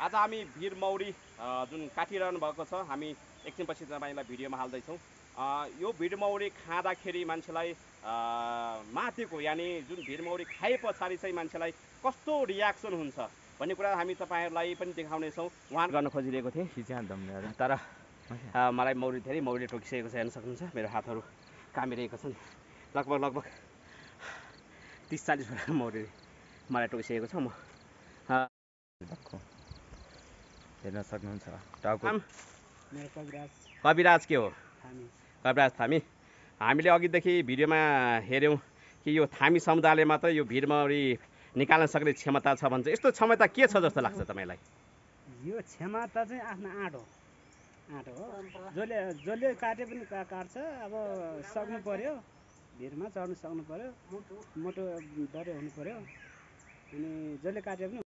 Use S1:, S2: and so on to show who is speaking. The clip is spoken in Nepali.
S1: आज हामी भिर मौरी जुन काटिरहनु भएको छ, हामी एकछिनपछि तपाईँलाई भिडियोमा हाल्दैछौँ। यो भिर मौरी खाँदाखेरि मान्छेलाई माथिको यानि जुन भिर मौरी खाए पछाडि चाहिँ मान्छेलाई कस्तो रियाक्सन हुन्छ भन्ने कुरा हामी तपाईँहरूलाई पनि देखाउनेछौँ। उहाँ गर्न खोजिरहेको थिएँ तर मलाई धेरै मौरीले टोकिसकेको छ, हेर्न सक्नुहुन्छ। मेरो हातहरू कामिरहेको छ नि, लगभग 30-40 वटा मौरीले मलाई टोकिसकेको छ। म हेर्न सक्नुहुन्छ। कविराज के हो? कविराज थामी। हामीले अघिदेखि भिडियोमा हेऱ्यौँ कि यो थामी समुदायले मात्र यो भिर मौरी निकाल्न सक्ने क्षमता छ भन्छ। यस्तो क्षमता के छ जस्तो लाग्छ तपाईँलाई?
S2: यो क्षमता चाहिँ आफ्नो आँट हो। जसले काटे पनि काट्छ। अब सक्नु पर्यो, भिरमा चढ्नु सक्नु पर्यो, मोटो डरे हुनु पर्यो। अनि जसले काटे पनि